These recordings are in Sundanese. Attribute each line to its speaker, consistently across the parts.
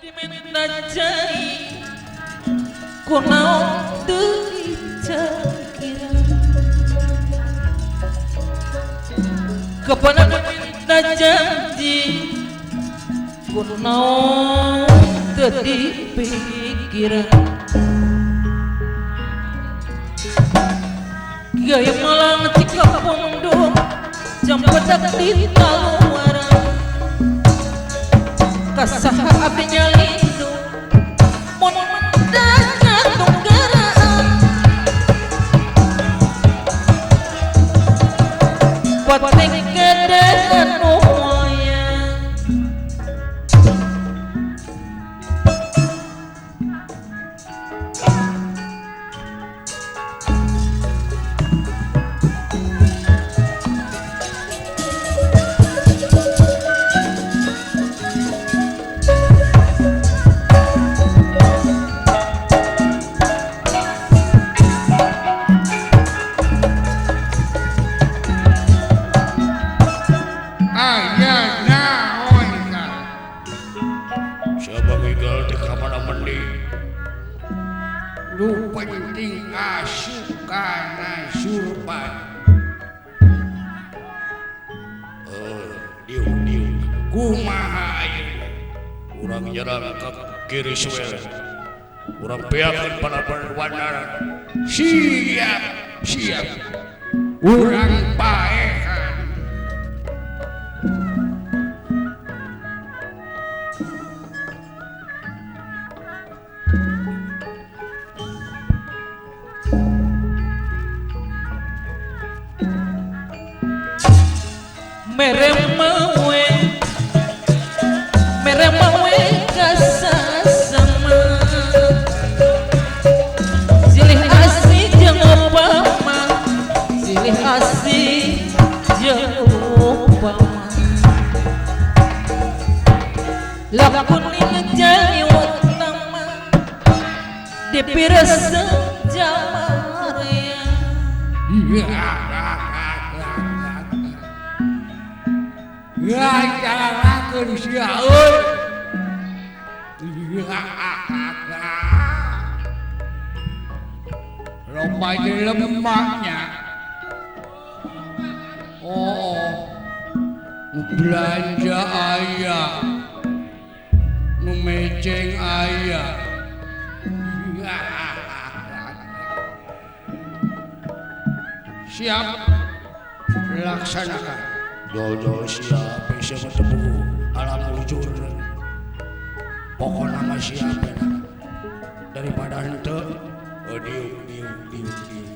Speaker 1: Diminta cai kunaon teu dicakira kepada minta janji kunaon teu dipikiran gaya malang cika pondok jam pedak di taluaran kasaha abdi nyalindu mun mendadak tunggaraan pating kedean moyang
Speaker 2: lu penting asup kana surban
Speaker 3: diuk diuk
Speaker 2: kumaha ayeuna
Speaker 3: urang nyerang ka kiri suwe urang peakeun para
Speaker 2: siap siap urang paehan
Speaker 1: meremawe kasasama silih asih jeung upama silih asih jeung upama lakun jali utama dipiresep jamaria.
Speaker 2: Ya jalakeun sia euy. Loba lemaknya. Oh, belanja aya, nu meceng aya. Siap laksanakan.
Speaker 3: Jojo siap siapa tebu alam wujud pokoknya mah siap daripada henteu diuk diuk diuk diuk.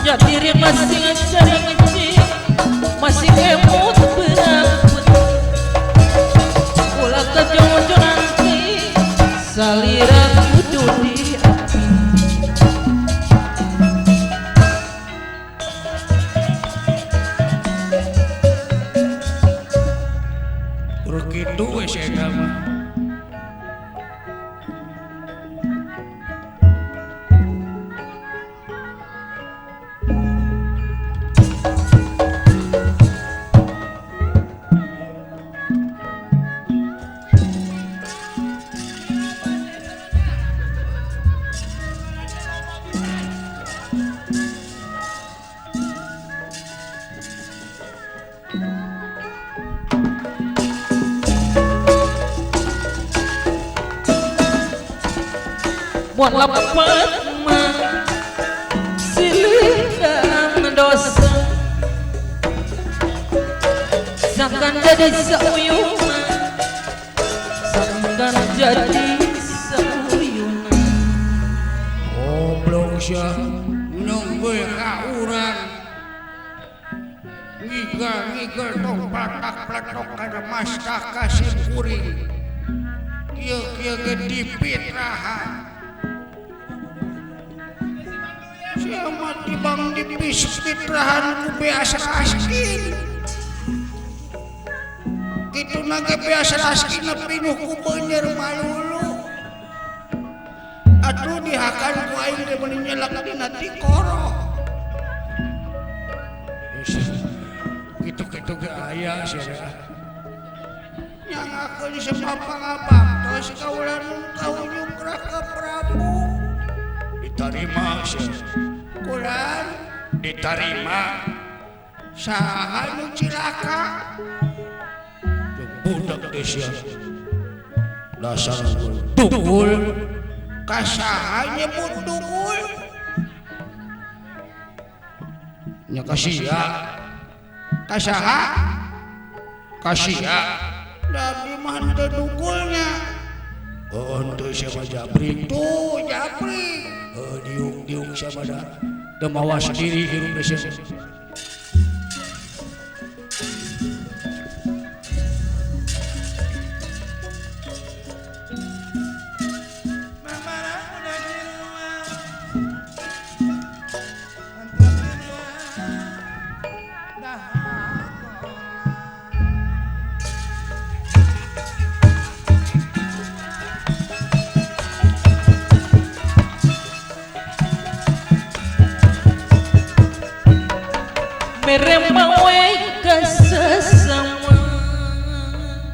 Speaker 1: Ya diri masing ngecing masing emut berangkut ulah kejojo nanti salira kudu di api
Speaker 2: Begitu we eta mah.
Speaker 1: Buat lepat mah silih Sangkan jadi sauyuna, sangkan jadi sauyuna.
Speaker 2: Goblok sia nunggu ka urang. Ngigal-ngigal tong platak-platok kana mastah ka simkuring. Kieu-kieu ge dipitrahan. Sia mah tibang dipitrahan ku beas raskin. Kituna ge beas raskin pinuh ku beunyer malulu. Atuh dihakan ku aing teh meuni nyelak dina tikoro.
Speaker 3: Kitu-kitu ge aya sia.
Speaker 2: Nyangakeun sepapangabang tos kaula nu kahunyuk Raka Prabu.
Speaker 3: Ditarima sia.
Speaker 2: Kulan
Speaker 3: ditarima.
Speaker 2: Saha nu cilaka?
Speaker 3: Budak teh sia. Dasar dugul.
Speaker 2: Ka saha nyebut dugul?
Speaker 3: Nya ka sia.
Speaker 2: Ka saha?
Speaker 3: Ka sia.
Speaker 2: Da abdi mah henteu dugulnya.
Speaker 3: Oh, henteu sia mah Japri.
Speaker 2: Tuh Japri.
Speaker 3: Heuh diuk-diuk sia mah da. Teu mawas diri hirup teh sia.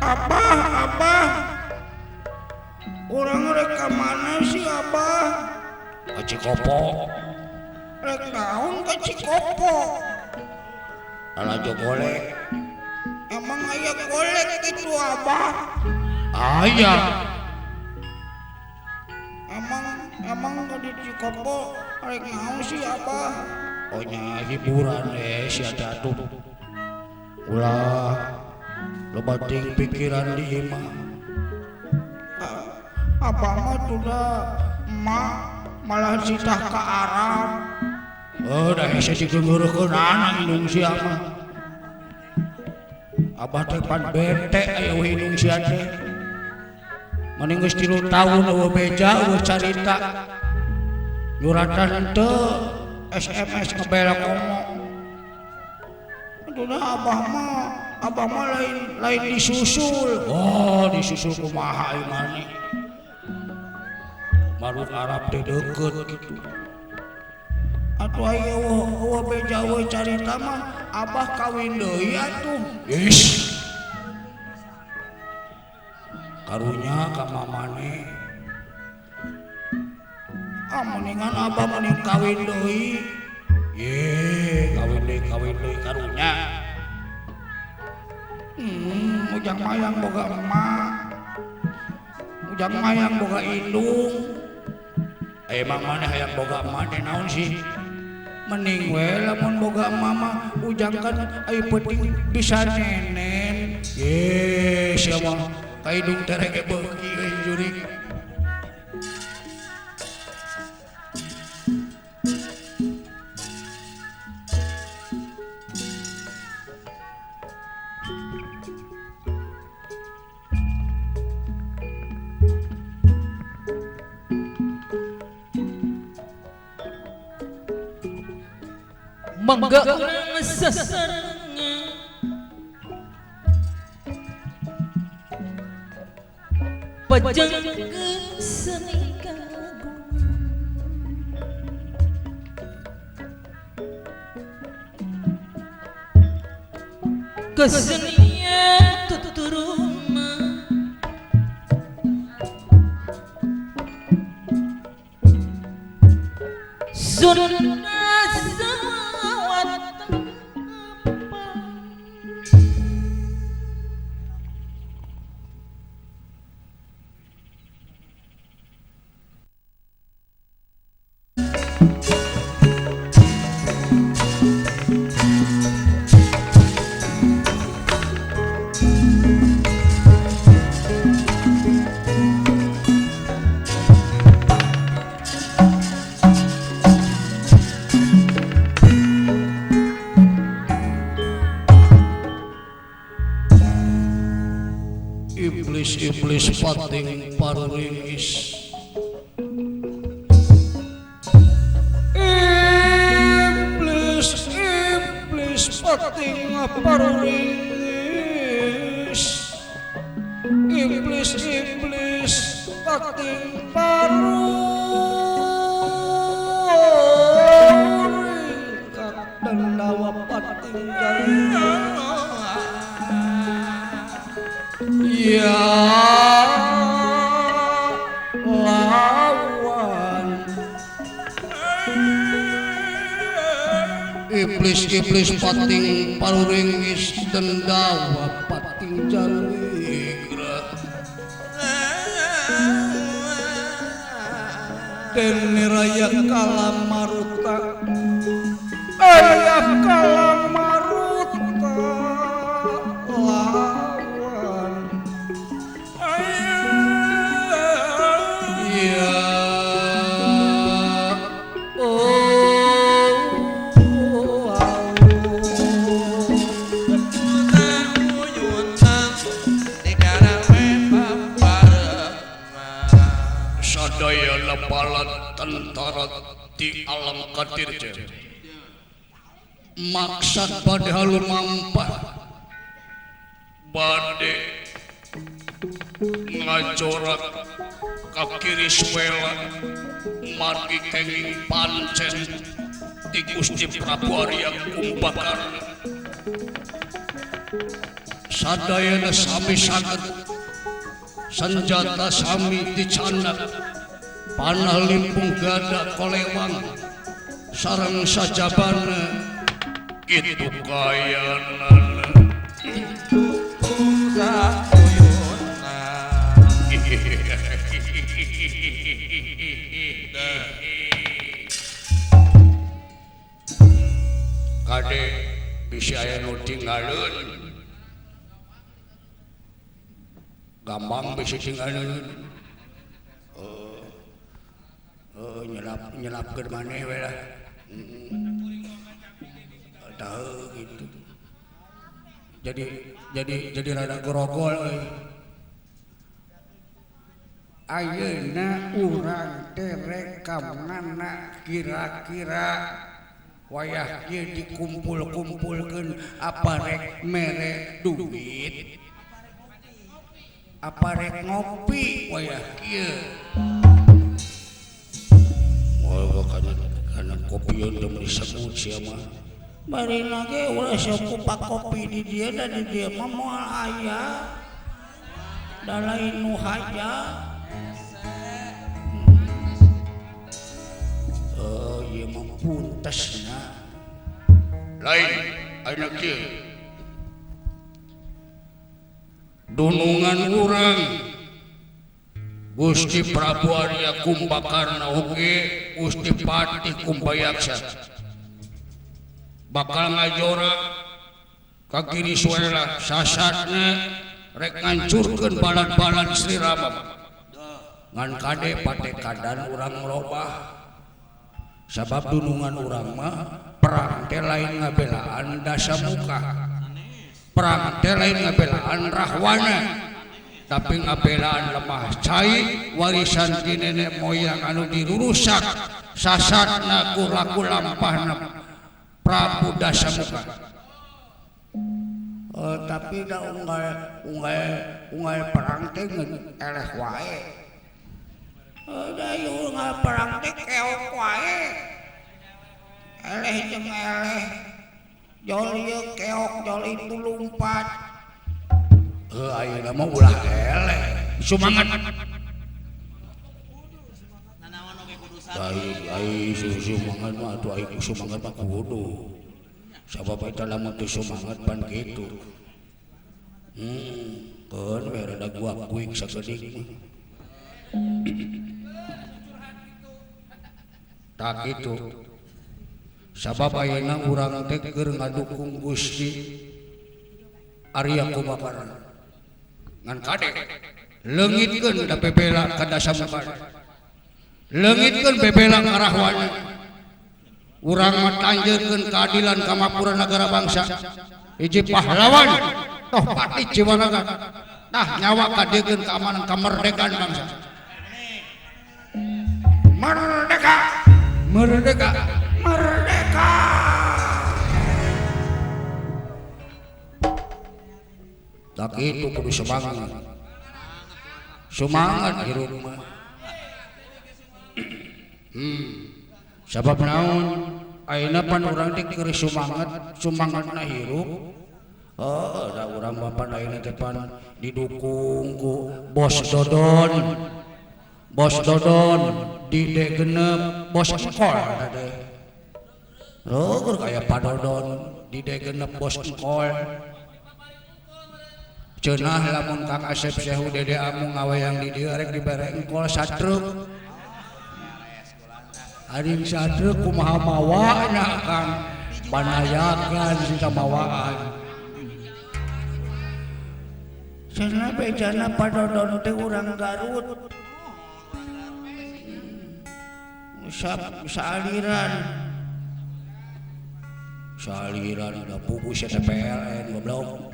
Speaker 2: Abah, abah, orang rek ka mana sih abah?
Speaker 3: Ka Cikopo.
Speaker 2: Rek naon ka Cikopo?
Speaker 3: Lalajo golek.
Speaker 2: Emang aya golek gitu abah?
Speaker 3: Aya.
Speaker 2: Emang ka di Cikopo rek naon sih abah?
Speaker 3: Oh nya hiburan sia atuh. Ulah loba teuing pikiran di imah.
Speaker 2: Abah mah tuh emak malah citah ka Arab.
Speaker 3: Oh, dah hese digeungeureukeunan indung sia mah. Abah teh pan bete aya we indung sia teh. Mending geus 3 tahun eueuh beja eueuh carita. Nyuratan teu SMS ngebela komo.
Speaker 2: Aduh dah abah mah lain disusul.
Speaker 3: Oh, disusul kumaha ieu maneh. Marut Arab teh deukeut kitu.
Speaker 2: Atuh aya eueuh beja eueuh carita mah abah kawin deui atuh.
Speaker 3: Ish. Karunya ka mamane.
Speaker 2: Ah mendingan abah mending kawin deui.
Speaker 3: Ye, kawin deui karunya.
Speaker 2: Ujang mayang boga emak. Ujang mayang boga indung.
Speaker 3: Emang maneh hayang boga emak teh naon sih?
Speaker 2: Mending we lamun boga emak mah ujang kan aya penting bisa nenen.
Speaker 3: Ye, sia mah ka indung teh rek beuki euy jurig.
Speaker 1: Mangga urang sasarengan pejengkeun seni kagungan. Kesenian tuturunan Sunda
Speaker 3: Iblis pating paruringis. Iblis iblis pating paruringis. Iblis iblis pating paruringkak dan lawa pating jaring. Ya lawan iblis-iblis pating paruringis dendawa pating jaligra. Dene raya kalamaruta ayah kalamaruta lawan. Ya oh sadaya lebalan tentara di alam kadirja maksad bade halumampah bade ngajorak ka kiri suwela margi kenging pancen ti Gusti Prabu Arya Kumbakarna. Sadayana sami saged senjata sami dicandak panah limpung gada kolewang sareng sajabana kitu kayanana
Speaker 4: itu sauyuna.
Speaker 3: Kade bisi aya nu tinggaleun gampang bisi tinggaleun. Nyelap nyelapkeun maneh we lah. Tahu gitu. Jadi rada grogol euy. Ayeuna urang teh rek ka mana kira-kira wayah ieu dikumpul-kumpulkeun apa rek mere duit apa rek ngopi wayah kieu. Wah kana kopi teu disebut sia mah.
Speaker 2: Barina ge ulah sok kupak kopi di dieu da di dieu mah moal aya. Da lain nu haja.
Speaker 3: Oh ieu mah puntesna. Lain ayeuna kieu. Dunungan urang Gusti Prabu Arya Kumbakarna oge Gusti Patih Kumbayaksa bakal ngajorak ka kiri suela sasatna rek ngancurkeun balan-balan Sri Rama. Ngan kade patekadan urang robah sabab dunungan urang mah perang teh lain ngabelaan dasamuka, perang teh lain ngabelaan rahwana, tapi ngabelaan lemah cai warisan ti nenek moyang anu dirusak sasatna ku laku lampahna Prabu Dasamuka.
Speaker 2: Tapi da unggal perang teh eleh wae. Da unggal perang teh keok wae. Eleh jeung eleh. Jol ieu keok jol itu lumpat.
Speaker 3: Heuh ayeuna mah ulah eleh. Sumangat. Ai sumangat mah atuh ai sumangat mah kudu. Sabab eta lamun teu sumangat pan kitu. Keun we rada gua kuing sakedik mah. Tak kitu. Sabab ayeuna urang teh keur ngadukung Gusti Arya Kumbakarna. Ngan kade leungitkeun da bebela ka Dasamuka. Leungitkeun bebela ka Rahwana. Urang mah tanjeurkeun keadilan ka makmuran negara bangsa. Hiji pahlawan toh pati Ciwanaga. Tah nyawa kadiekeun keamanan kemerdekaan bangsa. Merdeka, merdeka, merdeka. Tak itu kudu semangat. Semangat hirup mah. Sabab naon? Ayeuna pan urang teh keur semangat, semangatna hirup. Oh, da urang mah pan ayeuna teh pan didukung ku Bos Dodon. Bos Dodon di D genep, bos engkol teh. Rugur kaya Pak Dodon di D genep bos engkol. Cenah lamun Kang Asep Sehu Dede Amung ngawayang di dieu rek dibere engkol satruk. Ari satruk kumaha mawana Kang panayakan sisa mawaan.
Speaker 2: Cenah bejana Pak Dodon teh urang Garut. Saaliran.
Speaker 3: Saaliran da pugu PLN goblok.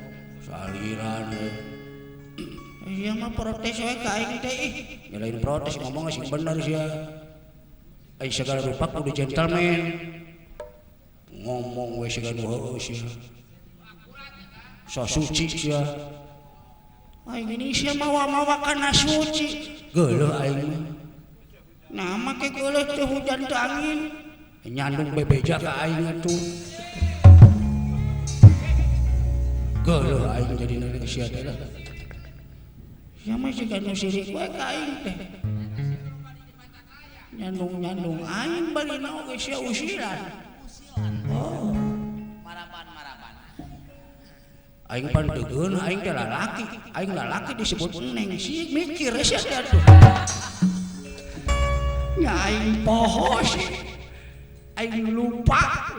Speaker 3: Saliran
Speaker 2: iya mah protes we ka aing teh ih.
Speaker 3: Nyalain protes ngomong sing bener sia. Ai segala rupa kudu gentleman. Ngomong we siga nu heueuh sia. So suci sia.
Speaker 2: Aing ini sia mawa-mawa kana suci.
Speaker 3: Geuleuh aing mah.
Speaker 2: Nah make geuleuh teh hujan teh angin.
Speaker 3: Nyandung bebeja ka aing atuh. Geuleuh aing jadi neureun sia teh lah.
Speaker 2: Sia mah siga nu sirik we ka aing teh. Nyandung-nyandung aing barina oge sia usiran.
Speaker 3: Oh.
Speaker 4: Maraban-maraban.
Speaker 3: Aing pan degeun aing teh lalaki. Aing lalaki disebut neng sih mikir sia teh atuh.
Speaker 2: Nya aing poho sih. Aing lupa.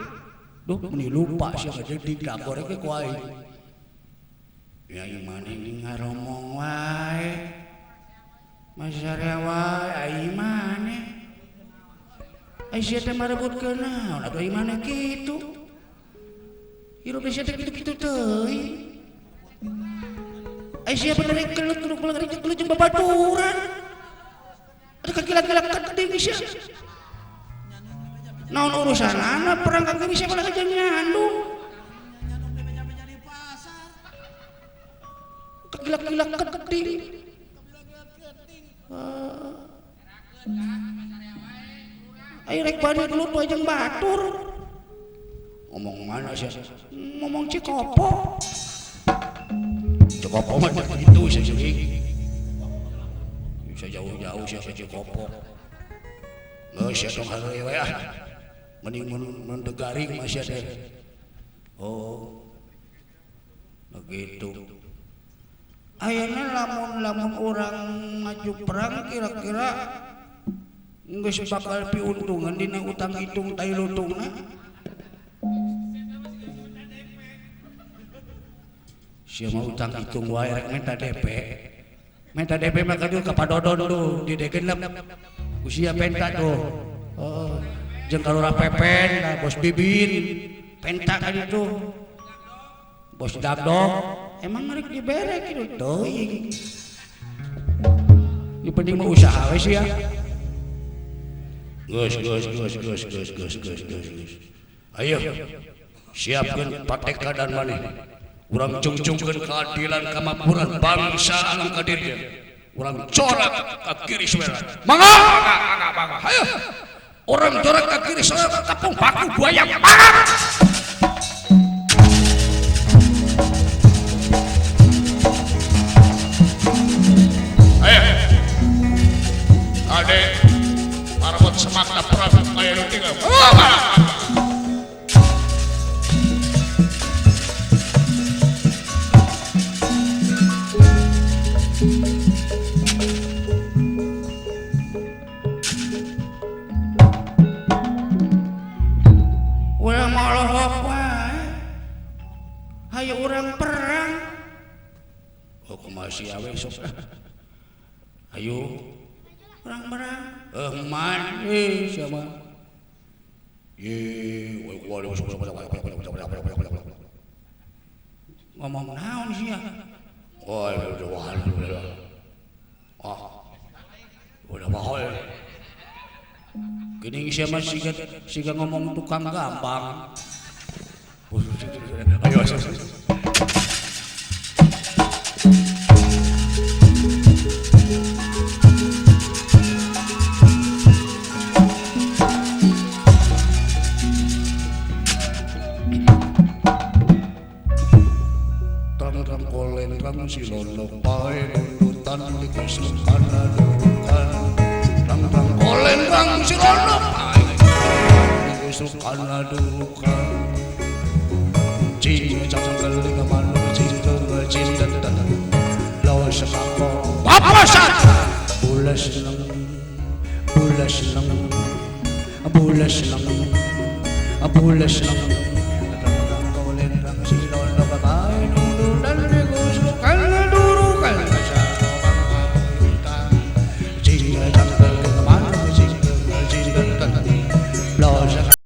Speaker 3: Duh meni lupa sia jadi dagor ge ku aing. Ya maneh ning ngaromong wae.
Speaker 2: Masarea wae ai maneh. Ai sia teh marebutkeun naon atuh ai maneh kitu. Hirup sia teh kitu-kitu teuing. Ai sia bener gelut kudu gelut jeung babaturan. Atuh kagila-gila keding sia. Naon urusanana perang ka geuning sia malah jeung nyandung. Gila-gila keding. Ayo rek bari gelut wae jeung batur.
Speaker 3: Ngomong mana sih?
Speaker 2: Ngomong Cikopo.
Speaker 3: Cikopo mah gitu sih sih. Bisa jauh-jauh sih ke Cikopo. Geus sia tong heureuy we ah. Mending mun teu garing mah sia teh. Oh. Begitu.
Speaker 2: Ayeuna lamun-lamun urang maju perang kira-kira geus bakal piuntungan dina utang hitung tai lutungna.
Speaker 3: Sia mah utang hitung wae rek minta DP. Minta DP mah ka dieu ka Padodon tuh di D genep. Usia penta tuh. Heeh. Jeung ka Lurah Pepen, ka Bos Bibin, penta ka ditu. Bos Dagdog.
Speaker 2: Emang rek dibere kitu teuing.
Speaker 3: Ini penting mah usaha we sia. Geus geus geus geus geus geus geus geus. Ayo siapkeun patekadan maneh. Urang cungcungkeun keadilan kamakmuran bangsa alam kadirnya. Urang corak ka kiri suara. Mangga mangga mangga mangga. Hayo. Urang corak ka kiri suara kampung paku buaya. Mangga.
Speaker 4: Ayo. Ade marbot semakna perang kaya nu tinggal.
Speaker 2: Urang molohok wae. Hayu urang perang.
Speaker 3: Oh kumaha sia we sok. Ayo
Speaker 2: urang perang.
Speaker 3: Man siapa? Ye,
Speaker 2: ngomong naon sia?
Speaker 3: Oh, ah, udah mahal.
Speaker 2: Gini siapa siga siga ngomong tukang gampang.
Speaker 3: Ayo, ayo. Tang kolen rang silono pae nundutan likus kana durukan. Tang kolen rang silono pae likus kana durukan. Cing cang keling manu cing cing dan dan lawan sepako
Speaker 2: papasan. Bulas nang bulas nang bulas nang bulas nang